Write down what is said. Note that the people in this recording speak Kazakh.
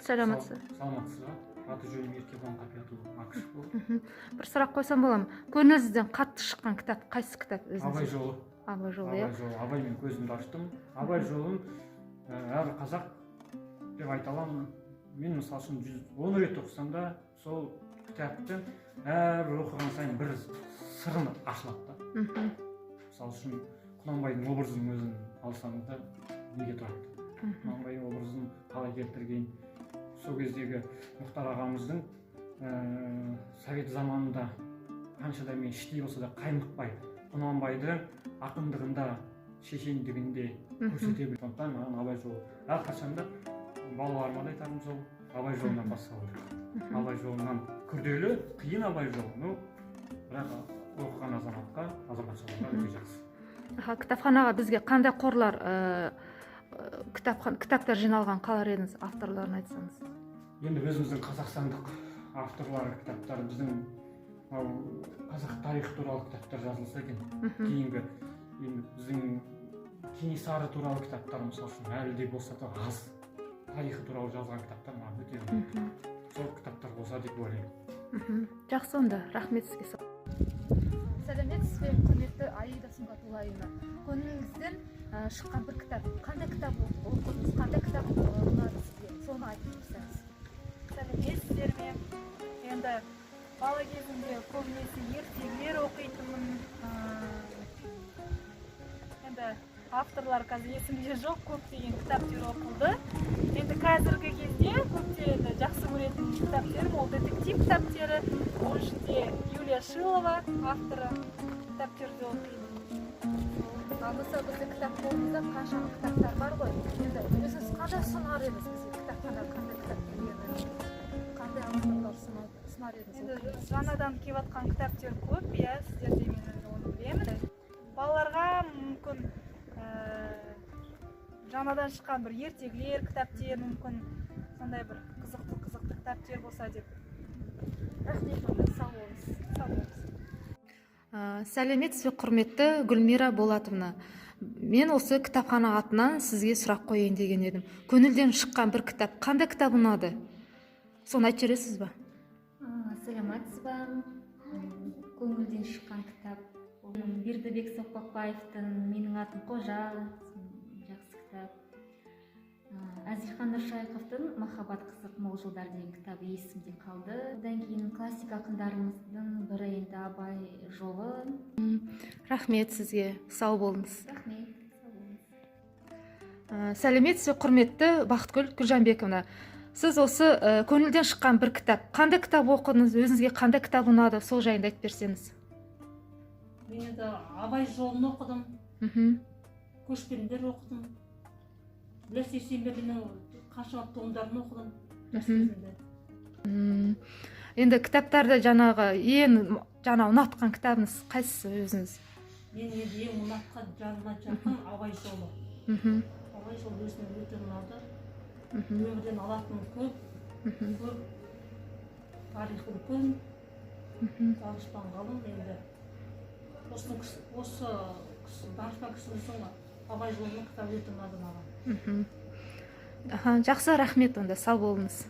Саламатсыз. Саламатсыз ба? Аты жөнім Еркебұлан Қапиятұлы Ақышев. Бір сұрақ қойсам бола ма? Көңіліңізден қатты шыққан кітап қайсы кітап өзіңізге? Абай жолы. Абай жолы, иә. Абай жолы. Абаймен көзімді аштым. Абай жолын әр қазақ деп айта аламын. Мен, мысалы үшін, 110 рет оқысам да, сол кітапты әрбір оқыған сайын бір сырын ашылады да. Мысалы үшін, Құнанбайдың образының өзін алсаң да, неге тұрады? Құнанбай образын қалай келтірген, сол кездегі Мұхтар ағамыздың совет заманында қаншада мен іштей болса да қаймықпай Құнанбайды ақындығында, шешендігінде көрсете білді. Сондықтан маған Абай жолы әрқашанда, балаларыма да айтарым сол: Абай жолынан бастау керек. Абай жолынан. Күрделі, қиын Абай жолы, ну бірақ оқыған азаматқа, азаматшаларға өте жақсы. Аха, кітапханаға бізге қандай қорлар, кітаптар жиналған қалар едіңіз, авторларын айтсаңыз? Енді өзіміздің қазақстандық авторлар кітаптар, біздің мынау қазақ тарихы туралы кітаптар жазылса екен. Кейінгі енді біздің Кенесары туралы кітаптар, мысалы үшін, әлі де болса да аз. Тарихы туралы жазған кітаптар маған өте ұнайды. Сол кітаптар болса деп ойлаймын. Жақсы онда, рахмет сізге. Сәлеметсіз бе, құрметті Аида Сұңғатуллаевна! Көңіліңізден шыққан бір кітап, қандай кітап оқыдыңыз, қандай кітап ұнады сізге, соны айтып берсеңіз. Сәлеметсіздер ме! Енді бала кезімде көбінесе ертегілер оқитынмын. Енді авторлар қазір есімде жоқ, көптеген кітаптер оқылды. Енді қазіргі кезде көптеген енді жақсы көретін кітаптерім ол детектив кітаптері, оның ішінде Юлия Шилова авторы кітаптерді оқимын. Ал мысалы, біздің кітап қорымызда қаншама кітаптар бар ғой. Енді өзіңіз қандай ұсынар едіңіз бізге? Кітапхана қандай кітап келгенін, қандай авторлар ұсынар едіңіз? Енді оқимыз? Жаңадан келіп жатқан кітаптер көп, иә, сіздерде, мен енді оны білемін. Балаларға мүмкін жаңадан шыққан бір ертегілер кітаптер, мүмкін сондай бір қызықты қызықты кітаптер болса деп. Рахмет онда, сау болыңыз. Сау болыңыз. Сәлеметсіз бе, құрметті Гүлмира Болатовна! Мен осы кітапхана атынан сізге сұрақ қояйын деген едім. Көңілден шыққан бір кітап, қандай кітап ұнады, соны айтып жібересіз ба? Саламатсыз ба! Көңілден шыққан кітап ол Бердібек Соқпақбаевтың «Менің атым Қожа», жақсы кітап. Әзілхан Нұршайықовтың «Махаббат қызық мол жылдар» деген кітабы есімде қалды. Одан кейін классик ақындарымыздың бірі енді Абай жолы. Рахмет сізге, сау болыңыз. Рахмет, сау болыңыз. Сәлеметсіз бе, құрметті Бақытгүл Гүлжанбековна! Сіз осы көңілден шыққан бір кітап, қандай кітап оқыдыңыз, өзіңізге қандай кітап ұнады, сол жайында айтып берсеңіз. Мен енді Абай жолын оқыдым. Көшпенділер оқыдым. Біләш Есенберлиннің қаншама томдарын оқыдым жас кезімде. Енді кітаптарды жаңағы ең жаңа ұнатқан кітабыңыз қайсысы өзіңіз? Мен енді ең ұнатқан, жаныма жақын Абай жолы. Абай жолы өзіме өте ұнады. Өмірден алатыным көп, көп, тарихы үлкен, данышпан ғалым. Енді осы кісі, данышпан кісіміздің Абай жолының кітабы өте ұнады маған. Аха, жақсы, рахмет онда, сау болыңыз.